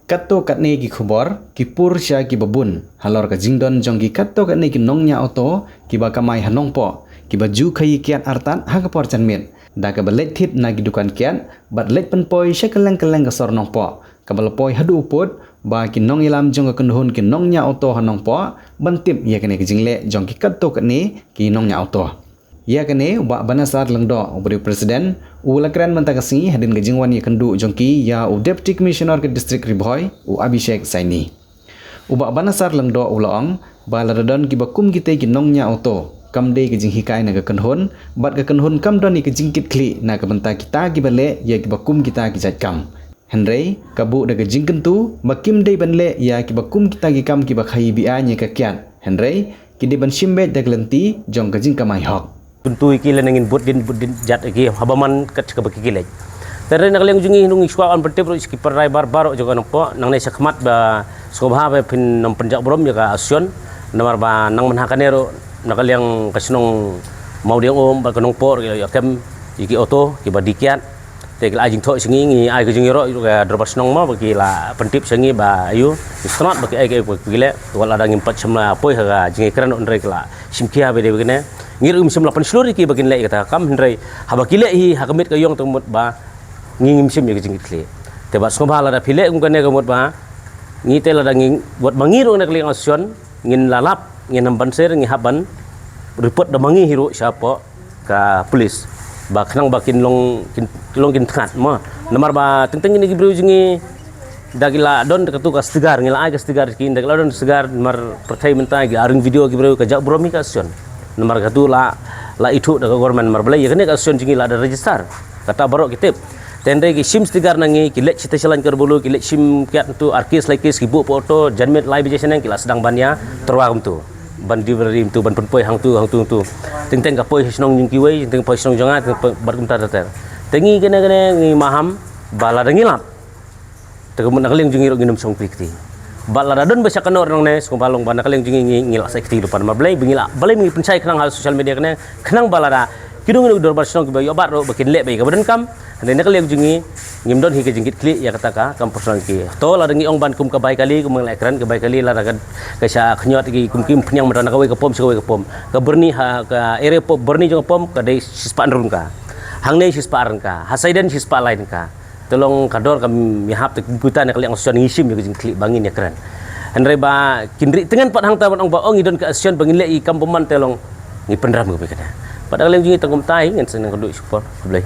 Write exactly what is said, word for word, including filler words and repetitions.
Katto katne ki khubor ki pur sha kiba bun halor ka jingdon jong ki katto katne ki nongñiah auto kiba kamai ha Nongpoh, kiba ju khaii kiad artat ha ka por janmiet da kaba leit thied na ki dukan kiad bad leit pynpoi sha kylleng kylleng ka sor Nongpoh, kaba la poi haduh u pud ba ki nongïalam jong ka kynhun ki nongñiah auto ha Nongpoh ban tip ïa kane ka jingleh jong ki katto katne ki nongñiah auto. Ïa kane u Bah Banasar Lyngdoh, uba dei u President, u la kren mynta ka sngi hadien ka jingwan ïakynduh jong ki ïa u Deputy Commissioner ka District Ri Bhoi, u Abhishek Saini. U Bah Banasar Lyngdoh u la ong ba lada don kiba kum kitei ki nongñiah auto, kam dei ka jinghikai na ka kynhun bad ka kynhun kam don ïa ka jingkitkhlieh na ka bynta kita kiba leh ïa kiba kum kita ki jait kam. Hynrei ka buh da ka jingkyntu ba kim dei ban leh ïa kiba kum kita ki kam kiba khaii be-aiñ ïa ka kiad, hynrei ki dei ban shim beit da ka lynti jong ka jingkamai hok. Kyntu ïa ki lane ngin bud dien bud dien jait ïa ki haba man kat kaba ki leit. Te hynrei na ka liang jong ngi ngi shu kwah ban pyntip ruh sha ki para rai bar baroh jong ka Nongpoh, nangne shakhmat ba sngewbha ba phin nym pynjah burom ïa ka association, namar ba nang mynha kane ruh na ka liang ka shnong Mawdiang Um bad ka Nongpoh ruh ki la ïoh kem ïa ki auto kiba die kiad. Te ki la ai jingthoh sha ngi, ngi ai ka jingïaroh ïa ka dorbar shnong mo ba ki la pyntip sha ngi ba aïu, ngi sngewthuh ba ki ai ka, ba ki leh. Wat lada ngim pat shym la poi ha ka jingïakren hynrei ki la shim khia ba dei ba kine. Ngi ruh ngim shym la pynshlur ïa ki ba kin leh ïa kata ka kam, hynrei haba ki leh hi ha ka miet ka ïong te ka mut ba ngi ngim shim ïa ka jingkitkhlieh. Te bad sngewbha lada phi leh kum kane ka mut ba ngi te lada ngi, wat ba ngi ruh na ka liang association ngin la lap, ngin nym ban sher, ngi hap ban report da ma ngi hi ruh shapoh ka police ba khnang ba kin long, kin long kin thngat mo. Namar ba teng teng kine ki briew jong ngi da ki la don katu ka sticker, ngi la ai ka sticker ki, da ki la don sticker, namar pyrthei mynta ki la ring video ki briew ka jah burom hi ka association. Namar katu la, la ithuh da ka government, namar balei ïa kane ka association jong ngi la da register, kata baroh ki tip. Te hynrei ki shim sticker na ngi, ki leit sha station Laitkarbulu, ki leit shim kiad kumtu ar case lai case, ki buh poh auto, janmiet lai baje shaneng ki la sdang ban ïa tyrwa kumtu, ban delivery kumtu, ban pynpoi hangtu hangtu hangtu. Teng teng ka poi sha shnong jong kiwei, teng teng poi shnong jong nga, teng teng poi bad kumta ter ter. Te ngi kane kane ngi maham ba lada ngi lap, te ka mut na ka liang jong ngi ruh ngin nym shong kti kti. Bad lada don ba shah kynnoh nangne, sngewbha long ba na ka liang jong ngi ngi, ngi la shah kti lypa, namar balei ba ngi la, balei ba ngi pynshai khnang ha social media kane, khnang ba lada kino kino ki dorbar shnong kiba ïoh bat ruh ba kin leh beit ïa kaba donkam. Hynrei na ka liang jong ngi ngim don hi ka jingkitkhlieh ïa kata ka kam personal ki. To lada ngi ong ban kum ka bai kali, kum ngi la kren ka bai kali, lada ka, ka shah khñiot ki kum ki phniang mynta na kawei ka pom sha kawei ka pom. Ka Byrni ha ka area pom, Byrni jong ka pom ka dei shispah hynriew tyngka. Hangne shispah ar tyngka, ha Saiden shispah lai tyngka. Te long ka dor kam ïahap, te kumta na ka liang association ngi shim ïa ka jingkitkhlieh ba ngin ïakren. Hynrei ba kin rieh tyngen pat hangta ban ong ba ong ngi don ka association ba ngin leh ïa ki kam bymman, te long ngi pynrem ka bikane. Pat na ka liang jong ngi tang kumta hi, ngin sa nang kynduh sha ka por. Khublei.